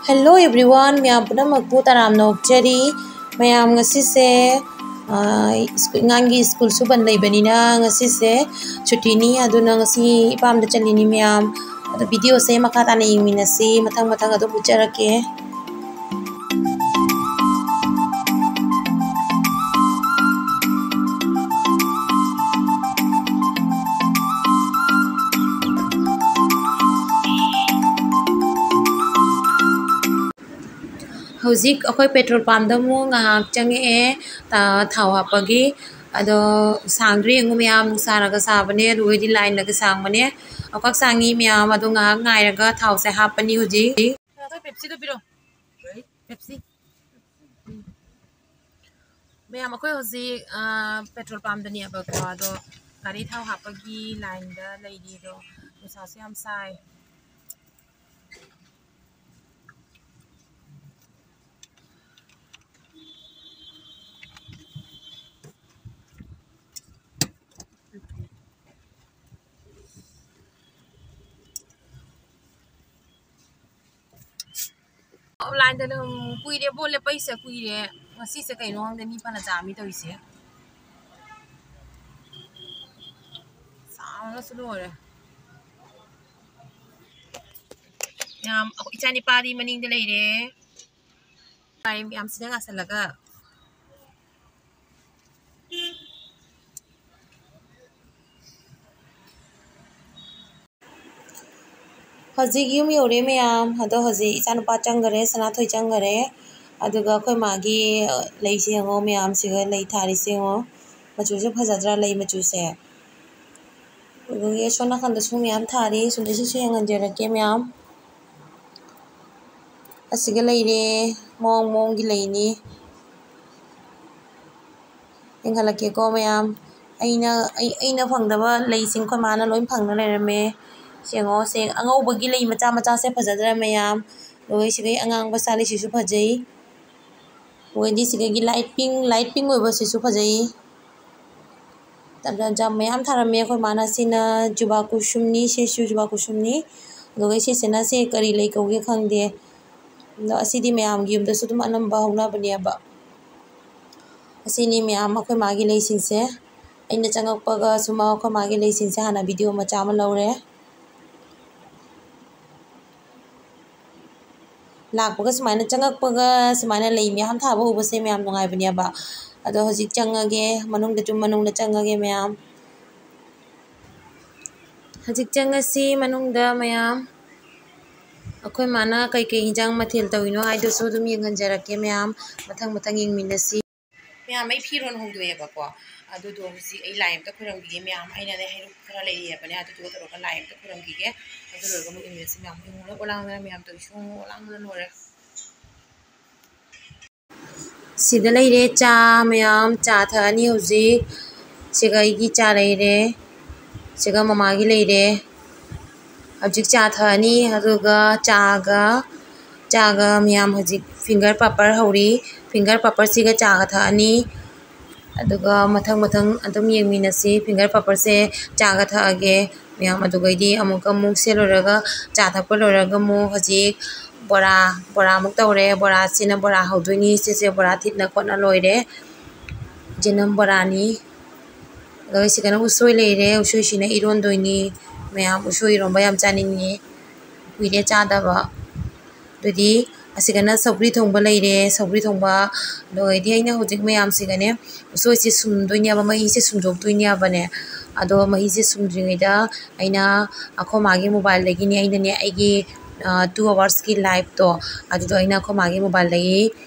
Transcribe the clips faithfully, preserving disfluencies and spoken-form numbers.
Hello everyone, ꯃꯌꯥꯝ ꯄꯨꯝꯅꯃꯛꯄꯨ ꯇꯔꯥꯝꯅ ꯑꯣꯛꯆꯔꯤ꯫ ꯃꯌꯥꯝ ꯉꯁꯤꯁꯦ, ꯑ, ꯁ꯭ꯀꯨꯜ, ꯑꯉꯥꯡꯒꯤ ꯁ꯭ꯀꯨꯜꯁꯨ ꯕꯟ ꯂꯩꯕꯅꯤꯅ ꯉꯁꯤꯁꯦ ꯁꯨꯇꯤꯅꯤ, ꯑꯗꯨꯅ ꯉꯁꯤ ꯏꯄꯥꯝꯗ ꯆꯠꯂꯤꯅꯤ ꯃꯌꯥꯝ꯫ ꯑꯗꯣ videoꯁꯦ ꯃꯈꯥ ꯇꯥꯅ ꯌꯦꯡꯃꯤꯟꯅꯁꯤ, ꯃꯊꯪ ꯃꯊꯪ ꯑꯗꯨꯝ ꯎꯠꯆꯔꯛꯀꯦ꯫ ꯍꯧꯖꯤꯛ ꯑꯩꯈꯣꯏ petrol pumpꯇ ꯑꯃꯨꯛ ꯉꯥꯏꯍꯥꯛ ꯆꯪꯉꯛꯑꯦ, ꯊꯥꯎ ꯍꯥꯞꯄꯒꯤ꯫ ꯑꯗꯣ ꯁꯥꯡꯗ꯭ꯔꯥ ꯌꯦꯡꯉꯨ ꯃꯌꯥꯝ, ꯅꯨꯡꯁꯥꯅꯒ ꯁꯥꯕꯅꯦ, ꯑꯗꯨꯒꯩꯗꯤ lineꯅꯒ ꯁꯥꯡꯕꯅꯦ꯫ ꯑꯣꯈꯥꯛ ꯁꯥꯡꯉꯤ ꯃꯌꯥꯝ, ꯑꯗꯣ ꯉꯥꯏꯍꯥꯛ ꯉꯥꯏꯔꯒ ꯊꯥꯎꯁꯦ ꯍꯥꯞꯄꯅꯤ ꯍꯧꯖꯤꯛ꯫ Pepsiꯗꯣ ꯄꯤꯔꯛꯑꯣ꯫ Pepsi꯫ ꯃꯌꯥꯝ, ꯑꯩꯈꯣꯏ ꯍꯧꯖꯤꯛ, ꯑ, petrol pumpꯇꯅꯦꯕꯀꯣ, ꯑꯗꯣ ꯒꯥꯔꯤ ꯊꯥꯎ ꯍꯥꯞꯄꯒꯤ lineꯗ ꯂꯩꯔꯤ, ꯑꯗꯣ ꯅꯨꯡꯁꯥꯁꯨ ꯌꯥꯝ ꯁꯥꯏ꯫ Lineꯗ ꯑꯗꯨꯝ ꯀꯨꯏꯔꯦ, ꯕꯣꯜ ꯂꯦꯞꯄꯩꯁꯦ ꯀꯨꯏꯔꯦ꯫ ꯉꯁꯤꯁꯦ ꯀꯩꯅꯣ ꯈꯪꯗꯦ, ꯃꯤ ꯐꯅ ꯌꯥꯝꯃꯤ ꯇꯧꯔꯤꯁꯦ꯫ ꯁꯥꯕꯅꯁꯨ ꯂꯣꯏꯔꯦ꯫ ꯌꯥꯝ, ꯏꯆꯥ ꯅꯤꯄꯥꯗꯤ ꯃꯅꯤꯡꯗ ꯂꯩꯔꯦ꯫ ꯃꯌꯥꯝ ꯁꯤꯗ ꯉꯥꯁꯜꯂꯒ꯫ ꯍꯧꯖꯤꯛ ꯌꯨꯝ ꯌꯧꯔꯦ ꯃꯌꯥꯝ꯫ ꯑꯗꯣ ꯍꯧꯖꯤꯛ ꯏꯆꯥꯅꯨꯄꯥ ꯆꯪꯈꯔꯦ, ꯁꯅꯥꯊꯣꯏ ꯆꯪꯈꯔꯦ꯫ ꯑꯗꯨꯒ ꯑꯩꯈꯣꯏ ꯃꯥꯒꯤ ꯂꯩꯁꯦ ꯌꯦꯡꯉꯣ ꯃꯌꯥꯝ, ꯁꯤꯒ ꯂꯩ ꯊꯥꯔꯤꯁꯦ ꯌꯦꯡꯉꯣ꯫ ꯃꯆꯨꯁꯦ ꯐꯖꯗ꯭ꯔꯥ ꯂꯩ ꯃꯆꯨꯁꯦ? ꯑꯗꯒꯤ ꯑꯁꯣꯝ ꯅꯥꯀꯟꯗꯁꯨ ꯃꯌꯥꯝ ꯊꯥꯔꯤ, ꯁꯣꯝꯗꯁꯨ ꯌꯦꯡꯍꯟꯖꯔꯛꯀꯦ ꯃꯌꯥꯝ꯫ ꯑꯁꯤꯒ ꯂꯩꯔꯦ, ꯃꯑꯣꯡ ꯃꯑꯣꯡꯒꯤ ꯂꯩꯅꯤ꯫ ꯌꯦꯡꯍꯜꯂꯛꯀꯦꯀꯣ ꯃꯌꯥꯝ꯫ ꯑꯩꯅ, ꯑꯩ, ꯑꯩꯅ ꯐꯪꯗꯕ ꯂꯩꯁꯤꯡ ꯑꯩꯈꯣꯏ ꯃꯥꯅ ꯂꯣꯏ ꯐꯪꯗꯅ ꯂꯩꯔꯝꯃꯦ꯫ ꯁꯤ ꯌꯦꯡꯉꯣ, ꯁꯦ ꯑꯉꯧꯕꯒꯤ ꯂꯩ ꯃꯆꯥ ꯃꯆꯥꯁꯦ ꯐꯖꯗ꯭ꯔꯥ ꯃꯌꯥꯝ? ꯑꯗꯨꯒ ꯁꯤꯒꯩ ꯑꯉꯥꯡꯕ ꯁꯥꯠꯂꯤꯁꯤꯁꯨ ꯐꯖꯩ꯫ ꯑꯗꯩꯗꯤ ꯁꯤꯗꯒꯤ light pink, light pink ꯑꯣꯏꯕꯁꯤꯁꯨ ꯐꯖꯩ꯫ ꯌꯥꯝ, ꯌꯥꯝ, ꯌꯥꯝ ꯃꯌꯥꯝ ꯊꯥꯔꯝꯃꯦ ꯑꯩꯈꯣꯏ ꯃꯥꯅ꯫ ꯁꯤꯅ ꯖꯨꯕꯥ ꯀꯨꯁꯨꯝꯅꯤ, ꯁꯤꯁꯨ ꯖꯨꯕꯥ ꯀꯨꯁꯨꯝꯅꯤ꯫ ꯑꯗꯨꯒ ꯁꯤꯁꯤꯅ, ꯁꯤ ꯀꯔꯤ ꯂꯩ ꯀꯧꯒꯦ ꯈꯪꯗꯦ꯫ ꯑꯗꯣ ꯑꯁꯤꯗꯤ ꯃꯌꯥꯝꯒꯤ ꯌꯨꯝꯗꯁꯨ ꯑꯗꯨꯝ ꯑꯅꯝꯕ ꯍꯧꯅꯕꯅꯦꯕ꯫ ꯑꯁꯤꯅꯤ ꯃꯌꯥꯝ ꯑꯩꯈꯣꯏ ꯃꯥꯒꯤ ꯂꯩꯁꯤꯡꯁꯦ꯫ ꯑꯩꯅ ꯆꯪꯉꯛꯄꯒ ꯁꯨꯝ ꯑꯩꯈꯣꯏ ꯃꯥꯒꯤ ꯂꯩꯁꯤꯡꯁꯦ ꯍꯥꯟꯅ video ꯃꯆꯥ ꯑꯃ ꯂꯧꯔꯦ꯫ ꯂꯥꯛꯄꯒ ꯁꯨꯃꯥꯏꯅ ꯆꯪꯉꯛꯄꯒ ꯁꯨꯃꯥꯏꯅ ꯂꯩ ꯃꯌꯥꯝ ꯊꯥꯕ ꯎꯕꯁꯦ ꯃꯌꯥꯝ ꯅꯨꯡꯉꯥꯏꯕꯅꯦꯕ꯫ ꯑꯗꯣ ꯍꯧꯖꯤꯛ ꯆꯪꯉꯒꯦ, ꯃꯅꯨꯡꯗ ꯆꯨꯝ ꯃꯅꯨꯡꯗ ꯆꯪꯉꯒꯦ ꯃꯌꯥꯝ꯫ ꯍꯧꯖꯤꯛ ꯆꯪꯉꯁꯤ ꯃꯅꯨꯡꯗ ꯃꯌꯥꯝ꯫ ꯑꯩꯈꯣꯏ ꯃꯥꯅ ꯀꯩꯀꯩ ꯏꯟꯖꯥꯡ ꯃꯊꯦꯜ ꯇꯧꯔꯤꯅꯣ ꯍꯥꯏꯗꯨꯁꯨ ꯑꯗꯨꯝ ꯌꯦꯡꯍꯟꯖꯔꯛꯀꯦ ꯃꯌꯥꯝ꯫ ꯃꯊꯪ ꯃꯊꯪ ꯌꯦꯡꯃꯤꯟꯅꯁꯤ꯫ ꯃꯌꯥꯝ, ꯑꯩ ꯐꯤꯔꯣꯜ ꯍꯣꯡꯗꯣꯛꯑꯦꯕꯀꯣ꯫ ꯑꯗꯨꯗꯣ ꯍꯧꯖꯤꯛ ꯑꯩ ꯂꯥꯏ ꯑꯝꯇ ꯈꯣꯏꯔꯝꯈꯤꯒꯦ ꯃꯌꯥꯝ꯫ ꯑꯩꯅꯅꯦ ꯍꯩꯔꯨꯛ ꯈꯔ ꯂꯩꯔꯤꯑꯕꯅꯦ, ꯑꯗꯨꯗꯨꯒ ꯇꯧꯔꯒ ꯂꯥꯏ ꯑꯝꯇ ꯈꯣꯏꯔꯝꯈꯤꯒꯦ꯫ ꯑꯗꯨ ꯂꯣꯏꯔꯒ ꯑꯃꯨꯛ ꯌꯦꯡꯃꯤꯟꯅꯁꯤ ꯃꯌꯥꯝ꯫ ꯏꯃꯨꯡꯗ ꯑꯣꯂꯥꯡꯗꯅ ꯃꯌꯥꯝ ꯇꯧꯔꯤꯁꯤ, ꯏꯃꯨꯡ ꯑꯣꯂꯥꯡꯗꯅ ꯂꯣꯏꯔꯦ꯫ ꯁꯤꯗ ꯂꯩꯔꯦ ꯆꯥ ꯃꯌꯥꯝ, ꯆꯥ ꯊꯛꯑꯅꯤ ꯍꯧꯖꯤꯛ꯫ ꯁꯤꯒ ꯑꯩꯒꯤ ꯆꯥ ꯂꯩꯔꯦ, ꯁꯤꯒ ꯃꯃꯥꯒꯤ ꯂꯩꯔꯦ꯫ ꯍꯧꯖꯤꯛ ꯆꯥ ꯊꯛꯑꯅꯤ, ꯑꯗꯨꯒ ꯆꯥꯒ, ꯆꯥꯒ ꯃꯌꯥꯝ ꯍꯧꯖꯤꯛ finger paper ꯍꯧꯔꯤ꯫ Finger paperꯁꯤꯒ ꯆꯥꯒ ꯊꯛꯑꯅꯤ꯫ ꯑꯗꯨꯒ ꯃꯊꯪ ꯃꯊꯪ ꯑꯗꯨꯝ ꯌꯦꯡꯃꯤꯟꯅꯁꯤ꯫ Finger paperꯁꯦ ꯆꯥꯒ ꯊꯛꯑꯒꯦ ꯃꯌꯥꯝ꯫ ꯑꯗꯨꯒꯩꯗꯤ ꯑꯃꯨꯛꯀ ꯑꯃꯨꯛ ꯁꯦ ꯂꯣꯏꯔꯒ, ꯆꯥ ꯊꯛꯄ ꯂꯣꯏꯔꯒ ꯑꯃꯨꯛ ꯍꯧꯖꯤꯛ ꯕꯣꯔꯥ, ꯕꯣꯔꯥ ꯑꯃꯨꯛ ꯇꯧꯔꯦ꯫ ꯕꯣꯔꯥꯁꯤꯅ ꯕꯣꯔꯥ ꯍꯧꯗꯣꯏꯅꯤ꯫ ꯁꯤꯁꯦ ꯕꯣꯔꯥ ꯊꯤꯠꯅ ꯈꯣꯠꯅ ꯂꯣꯏꯔꯦ꯫ ꯖꯤꯅꯝ ꯕꯣꯔꯥꯅꯤ꯫ ꯑꯗꯨꯒ ꯁꯤꯒꯅ ꯎꯁꯣꯏ ꯂꯩꯔꯦ꯫ ꯎꯁꯣꯏꯁꯤꯅ ꯏꯔꯣꯟꯗꯣꯏꯅꯤ꯫ ꯃꯌꯥꯝ ꯎꯁꯣꯏ ꯏꯔꯣꯟꯕ ꯌꯥꯝ ꯆꯥꯅꯤꯡꯉꯤ꯫ ꯀꯨꯏꯔꯦ ꯆꯥꯗꯕ꯫ ꯑꯗꯨꯗꯤ ꯑꯁꯤꯒꯅ ꯁꯧꯒ꯭ꯔꯤ ꯊꯣꯡꯕ ꯂꯩꯔꯦ꯫ ꯁꯧꯒ꯭ꯔꯤ ꯊꯣꯡꯕ ꯂꯣꯏꯔꯗꯤ ꯑꯩꯅ ꯍꯧꯖꯤꯛ ꯃꯌꯥꯝꯁꯤꯒꯅꯦ ꯎꯁꯣꯏꯁꯦ ꯁꯨꯝꯗꯣꯏꯅꯦꯕ, ꯃꯍꯤꯁꯦ ꯁꯨꯝꯗꯣꯛꯇꯣꯏꯅꯦꯕꯅꯦ꯫ ꯑꯗꯣ ꯃꯍꯤꯁꯦ ꯁꯨꯝꯗ꯭ꯔꯤꯉꯩꯗ ꯑꯩꯅ ꯑꯩꯈꯣꯏ ꯃꯥꯒꯤ mobileꯗꯒꯤꯅꯦ ꯑꯩꯅꯅꯦ ꯑꯩꯒꯤ, ꯑ, two hoursꯀꯤ liveꯇꯣ ꯑꯗꯨꯗꯣ ꯑꯩꯅ ꯑꯩꯈꯣꯏ ꯃꯥꯒꯤ mobileꯗꯒꯤ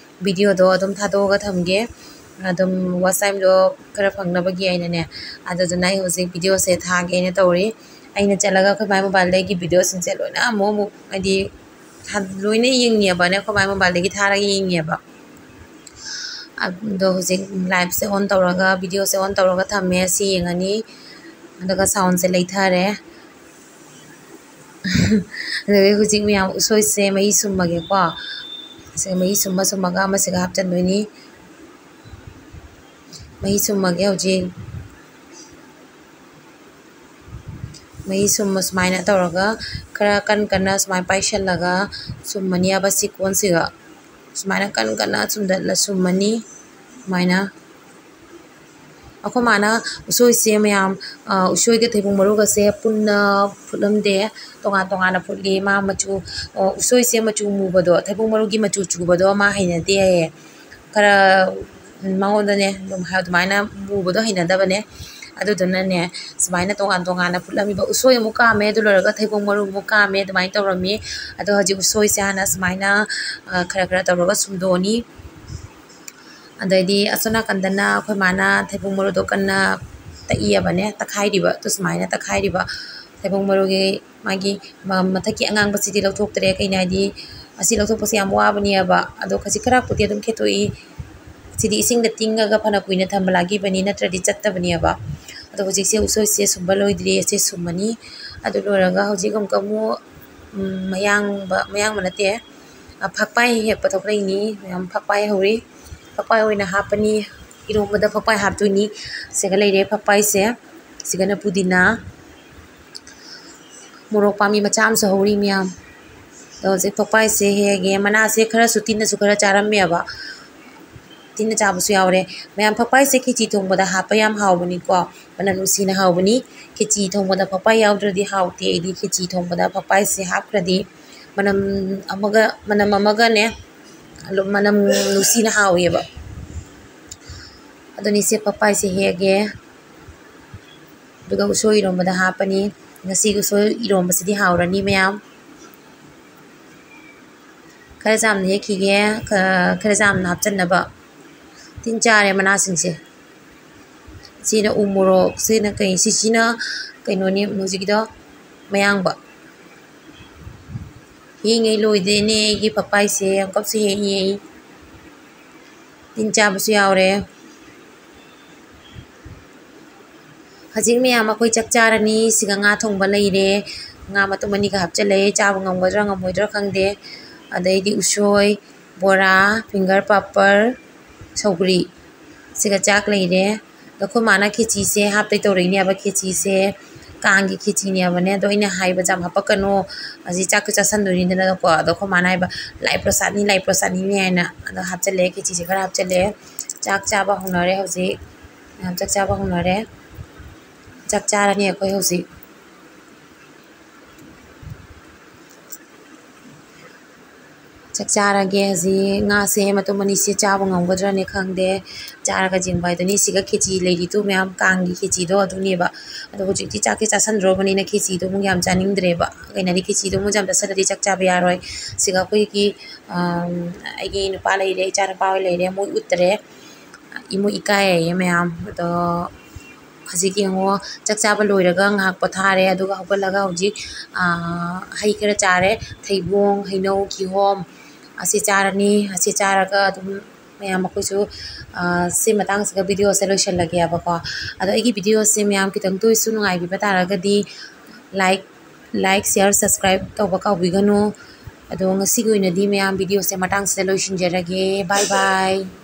videoꯗꯣ ꯑꯗꯨꯝ ꯊꯥꯗꯣꯛꯑꯒ ꯊꯝꯒꯦ꯫ ꯑꯗꯨꯝ watch timeꯗꯣ ꯈꯔ ꯐꯪꯅꯕꯒꯤ ꯑꯩꯅꯅꯦ꯫ ꯑꯗꯨꯗꯨꯅ ꯑꯩ ꯍꯧꯖꯤꯛ videoꯁꯦ ꯊꯥꯒꯦꯅ ꯇꯧꯔꯤ꯫ ꯑꯩꯅ ꯆꯠꯂꯒ ꯑꯩꯈꯣꯏ ꯃꯥꯏ mobileꯗꯒꯤ videoꯁꯤꯡꯁꯦ ꯂꯣꯏꯅ ꯑꯃꯨꯛ ꯑꯃꯨꯛ ꯍꯥꯏꯗꯤ ꯊꯥ-, ꯂꯣꯏꯅ ꯌꯦꯡꯉꯦꯕꯅꯦ, ꯑꯩꯈꯣꯏ ꯃꯥꯏ mobileꯗꯒꯤ ꯊꯥꯔꯒ ꯌꯦꯡꯉꯦꯕ꯫ ꯑꯗꯣ ꯍꯧꯖꯤꯛ liveꯁꯦ on ꯇꯧꯔꯒ, videoꯁꯦ on ꯇꯧꯔꯒ ꯊꯝꯃꯦ꯫ ꯁꯤ ꯌꯦꯡꯉꯅꯤ꯫ ꯑꯗꯨꯒ soundꯁꯦ ꯂꯩꯊꯔꯦ꯫ ꯑꯗꯨꯗꯒꯤ ꯍꯧꯖꯤꯛ ꯃꯌꯥꯝ ꯎꯁꯣꯏꯁꯦ ꯃꯍꯤ ꯁꯨꯝꯃꯒꯦꯀꯣ꯫ ꯁꯤꯒ ꯃꯍꯤ ꯁꯨꯝꯃ ꯁꯨꯝꯃꯒ ꯑꯃꯁꯤꯒ ꯍꯥꯞꯆꯤꯟꯗꯣꯏꯅꯤ꯫ ꯃꯍꯤ ꯁꯨꯝꯃꯒꯦ ꯍꯧꯖꯤꯛ꯫ ꯃꯍꯤ ꯁꯨꯝꯕ ꯁꯨꯃꯥꯏꯅ ꯇꯧꯔꯒ ꯈꯔ ꯀꯟ ꯀꯟꯅ ꯁꯨꯃꯥꯏꯅ ꯄꯥꯏꯁꯜꯂꯒ ꯁꯨꯝꯃꯅꯤ ꯍꯥꯏꯕ ꯁꯤ ꯀꯣꯟꯁꯤꯒ꯫ ꯁꯨꯃꯥꯏꯅ ꯀꯟ ꯀꯟꯅ ꯁꯨꯝꯗꯠꯂ ꯁꯨꯝꯃꯅꯤ꯫ ꯁꯨꯃꯥꯏꯅ ꯑꯩꯈꯣꯏ ꯃꯥꯅ ꯎꯁꯣꯏꯁꯦ ꯃꯌꯥꯝ, ꯑ, ꯎꯁꯣꯏꯒ ꯊꯩꯕꯣꯡ ꯃꯔꯨꯒꯁꯦ ꯄꯨꯟꯅ ꯐꯨꯠꯂꯝꯗꯦ, ꯇꯣꯉꯥꯟ ꯇꯣꯉꯥꯟꯅ ꯐꯨꯠꯂꯤ꯫ ꯃꯥ ꯃꯆꯨ, ꯑ, ꯎꯁꯣꯏꯁꯦ ꯃꯆꯨ ꯃꯨꯕꯗꯣ, ꯊꯩꯕꯣꯡ ꯃꯔꯨꯒꯤ ꯃꯆꯨ ꯆꯨꯕꯗꯣ ꯃꯥ ꯍꯩꯅꯗꯦ ꯍꯥꯏꯌꯦ꯫ ꯈꯔ, ꯎꯝ, ꯃꯉꯣꯟꯗꯅꯦ ꯑꯗꯨꯝ ꯍꯥꯏ-, ꯑꯗꯨꯃꯥꯏꯅ ꯃꯨꯕꯗꯣ ꯍꯩꯅꯗꯕꯅꯦ꯫ ꯑꯗꯨꯗꯨꯅꯅꯦ ꯁꯨꯃꯥꯏꯅ ꯇꯣꯉꯥꯟ ꯇꯣꯉꯥꯟꯅ ꯐꯨꯠꯂꯝꯃꯤꯕ꯫ ꯎꯁꯣꯏ ꯑꯃꯨꯛ ꯀꯥꯝꯃꯦ, ꯑꯗꯨ ꯂꯣꯏꯔꯒ ꯊꯩꯕꯣꯡ ꯃꯔꯨ ꯑꯃꯨꯛ ꯀꯥꯝꯃꯦ, ꯑꯗꯨꯃꯥꯏꯅ ꯇꯧꯔꯝꯃꯤ꯫ ꯑꯗꯣ ꯍꯧꯖꯤꯛ ꯎꯁꯣꯏꯁꯦ ꯍꯥꯟꯅ ꯁꯨꯃꯥꯏꯅ, ꯑ, ꯈꯔ ꯈꯔ ꯇꯧꯔꯒ ꯁꯨꯝꯗꯣꯛꯑꯅꯤ꯫ ꯑꯗꯩꯗꯤ ꯑꯁꯣꯝ ꯅꯥꯀꯟꯗꯅ ꯑꯩꯈꯣꯏ ꯃꯥꯅ ꯊꯩꯕꯣꯡ ꯃꯔꯨꯗꯣ ꯀꯟꯅ ꯇꯛꯏꯕꯅꯦ, ꯇꯛꯈꯥꯏꯔꯤꯕ꯫ ꯑꯗꯨ ꯁꯨꯃꯥꯏꯅ ꯇꯛꯈꯥꯏꯔꯤꯕ ꯊꯩꯕꯣꯡ ꯃꯔꯨꯒꯤ ꯃꯥꯒꯤ ꯃ-, ꯃꯊꯛꯀꯤ ꯑꯉꯥꯡꯕꯁꯤꯗꯤ ꯂꯧꯊꯣꯛꯇ꯭ꯔꯦ꯫ ꯀꯩꯅꯣ ꯍꯥꯏꯗꯤ ꯑꯁꯤ ꯂꯧꯊꯣꯛꯄꯁꯦ ꯌꯥꯝ ꯋꯥꯕꯅꯦꯕ꯫ ꯑꯗꯣ ꯈꯖꯤꯛ ꯈꯔꯥꯛꯄꯨꯗꯤ ꯑꯗꯨꯝ ꯈꯦꯠꯇꯣꯛꯏ꯫ ꯁꯤꯗꯤ ꯏꯁꯤꯡꯗ ꯇꯤꯡꯉꯒ ꯐꯅ ꯀꯨꯏꯅ ꯊꯝꯕ ꯂꯥꯛꯈꯤꯕꯅꯤ, ꯅꯠꯇ꯭ꯔꯗꯤ ꯆꯠꯇꯕꯅꯦꯕ꯫ ꯑꯗꯣ ꯍꯧꯖꯤꯛꯁꯦ ꯎꯁꯣꯏꯁꯦ ꯁꯨꯝꯕ ꯂꯣꯏꯗ꯭ꯔꯤ, ꯑꯁꯦ ꯁꯨꯝꯃꯅꯤ꯫ ꯑꯗꯨ ꯂꯣꯏꯔꯒ ꯍꯧꯖꯤꯛ ꯑꯃꯨꯛꯀ ꯑꯃꯨꯛ, ꯎꯝ, ꯃꯌꯥꯡꯕ, ꯃꯌꯥꯡꯕ ꯅꯠꯇꯦ, ꯑ, ꯐꯛꯄꯥꯏ ꯍꯦꯛꯄ ꯊꯣꯛꯂꯛꯏꯅꯤ꯫ ꯃꯌꯥꯝ ꯐꯛꯄꯥꯏ ꯍꯧꯔꯤ, ꯐꯛꯄꯥꯏ ꯑꯣꯏꯅ ꯍꯥꯞꯄꯅꯤ꯫ ꯏꯔꯣꯝꯕꯗ ꯐꯛꯄꯥꯏ ꯍꯥꯞꯇꯣꯏꯅꯤ꯫ ꯁꯤꯒ ꯂꯩꯔꯦ ꯐꯛꯄꯥꯏꯁꯦ, ꯁꯤꯒꯅ ꯄꯨꯗꯤꯅꯥ, ꯃꯣꯔꯣꯛ ꯄꯥꯝꯕꯤ ꯃꯆꯥ ꯑꯃꯁꯨ ꯍꯧꯔꯤ ꯃꯌꯥꯝ꯫ ꯑꯗꯣ ꯍꯧꯖꯤꯛ ꯐꯛꯄꯥꯏꯁꯦ ꯍꯦꯛꯑꯒꯦ꯫ ꯃꯅꯥꯁꯦ ꯈꯔꯁꯨ ꯇꯤꯟꯅꯁꯨ ꯈꯔ ꯆꯥꯔꯝꯃꯦꯕ, ꯇꯤꯟꯅ ꯆꯥꯕꯁꯨ ꯌꯥꯎꯔꯦ꯫ ꯃꯌꯥꯝ ꯐꯛꯄꯥꯏꯁꯦ ꯈꯦꯆꯤ ꯊꯣꯡꯕꯗ ꯍꯥꯞꯄ ꯌꯥꯝ ꯍꯥꯎꯕꯅꯤꯀꯣ, ꯃꯅꯝ ꯅꯨꯡꯁꯤꯅ ꯍꯥꯎꯕꯅꯤ꯫ ꯈꯦꯆꯤ ꯊꯣꯡꯕꯗ ꯐꯛꯄꯥꯏ ꯌꯥꯎꯗ꯭ꯔꯗꯤ ꯍꯥꯎꯇꯦ꯫ ꯑꯩꯗꯤ ꯈꯦꯆꯤ ꯊꯣꯡꯕꯗ ꯐꯛꯄꯥꯏꯁꯦ ꯍꯥꯞꯈ꯭ꯔꯗꯤ ꯃꯅꯝ ꯑꯃꯒ, ꯃꯅꯝ ꯑꯃꯒꯅꯦ, ꯃꯅꯝ ꯅꯨꯡꯁꯤꯅ ꯍꯥꯎꯋꯦꯕ꯫ ꯑꯗꯨꯅꯤ ꯁꯦ, ꯐꯛꯄꯥꯏꯁꯦ ꯍꯦꯛꯑꯒꯦ꯫ ꯑꯗꯨꯒ ꯎꯁꯣꯏ ꯏꯔꯣꯝꯕꯗ ꯍꯥꯞꯄꯅꯤ꯫ ꯉꯁꯤꯒꯤ ꯎꯁꯣꯏ ꯏꯔꯣꯝꯕꯁꯤꯗꯤ ꯍꯥꯎꯔꯅꯤ ꯃꯌꯥꯝ꯫ ꯈꯔ ꯆꯥꯝꯅ ꯍꯦꯛꯈꯤꯒꯦ, ꯈ-, ꯈꯔ ꯆꯥꯝꯅ ꯍꯥꯞꯆꯟꯅꯕ꯫ ꯇꯤꯟ ꯆꯥꯔꯦ ꯃꯅꯥꯁꯤꯡꯁꯦ꯫ ꯁꯤꯅ ꯎ ꯃꯣꯔꯣꯛ, ꯁꯤꯅ ꯀꯩ, ꯁꯤꯁꯤꯅ ꯀꯩꯅꯣꯅꯤ, ꯍꯧꯖꯤꯛꯀꯤꯗꯣ ꯃꯌꯥꯡꯕ꯫ ꯍꯦꯛꯉꯩ ꯂꯣꯏꯗꯦꯅꯦ ꯑꯩꯒꯤ ꯐꯛꯄꯥꯏꯁꯦ, ꯑꯃꯨꯛꯀꯁꯨ ꯍꯦꯛꯏ ꯑꯩ꯫ ꯇꯤꯟ ꯆꯥꯕꯁꯨ ꯌꯥꯎꯔꯦ꯫ ꯍꯧꯖꯤꯛ ꯃꯌꯥꯝ ꯑꯩꯈꯣꯏ ꯆꯥꯛ ꯆꯥꯔꯅꯤ꯫ ꯁꯤꯒ ꯉꯥ ꯊꯣꯡꯕ ꯂꯩꯔꯦ, ꯉꯥ ꯃꯇꯨꯝ ꯑꯅꯤꯒ ꯍꯥꯞꯆꯤꯜꯂꯦ꯫ ꯆꯥꯕ ꯉꯝꯒꯗ꯭ꯔꯥ ꯉꯝꯃꯣꯏꯗ꯭ꯔꯥ ꯈꯪꯗꯦ꯫ ꯑꯗꯩꯗꯤ ꯎꯁꯣꯏ, ꯕꯣꯔꯥ, ꯐꯤꯡꯒꯔ ꯄꯥꯄꯔ, ꯁꯧꯒ꯭ꯔꯤ, ꯁꯤꯒ ꯆꯥꯛ ꯂꯩꯔꯦ꯫ ꯑꯗꯣ ꯑꯩꯈꯣꯏ ꯃꯥꯅ ꯈꯦꯆꯤꯁꯦ ꯍꯥꯞꯇꯣꯏ ꯇꯧꯔꯛꯏꯅꯦꯕ꯫ ꯈꯦꯆꯤꯁꯦ ꯀꯥꯡꯒꯤ ꯈꯦꯆꯤꯅꯦꯕꯅꯦ꯫ ꯑꯗꯣ ꯑꯩꯅ ꯍꯥꯏꯕꯁꯦ ꯌꯥꯝ ꯍꯥꯞꯄꯛꯀꯅꯨ, ꯍꯧꯖꯤꯛ ꯆꯥꯛꯁꯨ ꯆꯥꯁꯟꯗꯣꯏꯅꯤꯗꯅꯀꯣ꯫ ꯑꯗꯣ ꯑꯩꯈꯣꯏ ꯃꯥꯅ ꯍꯥꯏꯕ, "ꯂꯥꯏ ꯄ꯭ꯔꯁꯥꯗꯅꯤ, ꯂꯥꯏ ꯄ꯭ꯔꯁꯥꯗꯅꯤꯅꯦ" ꯍꯥꯏꯅ꯫ ꯑꯗꯣ ꯍꯥꯞꯆꯜꯂꯦ, ꯈꯦꯆꯤꯁꯦ ꯈꯔ ꯍꯥꯞꯆꯜꯂꯦ꯫ ꯆꯥꯛ ꯆꯥꯕ ꯍꯧꯅꯔꯦ ꯍꯧꯖꯤꯛ꯫ ꯃꯌꯥꯝ ꯆꯥꯛ ꯆꯥꯕ ꯍꯧꯅꯔꯦ꯫ ꯆꯥꯛ ꯆꯥꯔꯅꯤ ꯑꯩꯈꯣꯏ ꯍꯧꯖꯤꯛ꯫ ꯆꯥꯛ ꯆꯥꯔꯒꯦ ꯍꯧꯖꯤꯛ꯫ ꯉꯥꯁꯦ ꯃꯇꯨꯝ ꯑꯅꯤꯁꯦ ꯆꯥꯕ ꯉꯝꯒꯗ꯭ꯔꯅꯦ ꯈꯪꯗꯦ꯫ ꯆꯥꯔꯒ ꯌꯦꯡꯕ ꯍꯥꯏꯗꯨꯅꯤ꯫ ꯁꯤꯒ ꯈꯦꯆꯤ ꯂꯩꯔꯤꯗꯣ ꯃꯌꯥꯝ, ꯀꯥꯡꯒꯤ ꯈꯦꯆꯤꯗꯣ ꯑꯗꯨꯅꯦꯕ꯫ ꯑꯗꯣ ꯍꯧꯖꯤꯛꯇꯤ ꯆꯥꯛꯁꯦ ꯆꯥꯁꯟꯗ꯭ꯔꯣꯕꯅꯤꯅ ꯈꯦꯆꯤꯗꯣ ꯑꯃꯨꯛ ꯌꯥꯝ ꯆꯥꯅꯤꯡꯗ꯭ꯔꯦꯕ꯫ ꯀꯩꯅꯣꯗꯤ ꯈꯦꯆꯤꯗꯣ ꯑꯃꯨꯛ ꯌꯥꯝ ꯆꯥꯁꯜꯂꯗꯤ ꯆꯥꯛ ꯆꯥꯕ ꯌꯥꯔꯣꯏ꯫ ꯁꯤꯒ ꯑꯩꯈꯣꯏꯒꯤ, ꯑꯝ, ꯑꯩꯒꯤ ꯅꯨꯄꯥ ꯂꯩꯔꯦ, ꯏꯆꯥ ꯅꯨꯄꯥ ꯍꯣꯏ ꯂꯩꯔꯦ, ꯃꯣꯏ ꯎꯠꯇ꯭ꯔꯦ꯫ ꯏꯃꯣꯏ ꯏꯀꯥꯏꯌꯦ ꯃꯌꯥꯝ꯫ ꯑꯗꯣ ꯍꯧꯖꯤꯛ ꯌꯦꯡꯉꯣ, ꯆꯥꯛ ꯆꯥꯕ ꯂꯣꯏꯔꯒ ꯉꯥꯏꯍꯥꯛ ꯄꯣꯊꯥꯔꯦ, ꯑꯗꯨꯒ ꯍꯧꯒꯠꯂꯒ ꯍꯧꯖꯤꯛ, ꯑꯥ, ꯍꯩ ꯈꯔ ꯆꯥꯔꯦ꯫ ꯊꯩꯕꯣꯡ, ꯍꯩꯅꯧ, ꯀꯤꯍꯣꯝ ꯑꯁꯤ ꯆꯥꯔꯅꯤ꯫ ꯑꯁꯤ ꯆꯥꯔꯒ ꯑꯗꯨꯝ ꯃꯌꯥꯝ ꯑꯩꯈꯣꯏꯁꯨ, ꯑꯥ, ꯁꯤ ꯃꯇꯥꯡꯁꯤꯒ videoꯁꯦ ꯂꯣꯏꯁꯤꯜꯂꯒꯦꯕꯀꯣ꯫ ꯑꯗꯣ ꯑꯩꯒꯤ videoꯁꯦ ꯃꯌꯥꯝ ꯈꯤꯇꯪꯇ ꯑꯣꯏꯁꯨ ꯅꯨꯡꯉꯥꯏꯕꯤꯕ ꯇꯥꯔꯒꯗꯤ like, like, share, subscribe ꯇꯧꯕ ꯀꯥꯎꯕꯤꯒꯅꯨ꯫ ꯑꯗꯣ ꯉꯁꯤꯒꯤ ꯑꯣꯏꯅꯗꯤ ꯃꯌꯥꯝ videoꯁꯦ ꯃꯇꯥꯡꯁꯤꯗ ꯂꯣꯏꯁꯤꯟꯖꯔꯒꯦ꯫ Bye bye꯫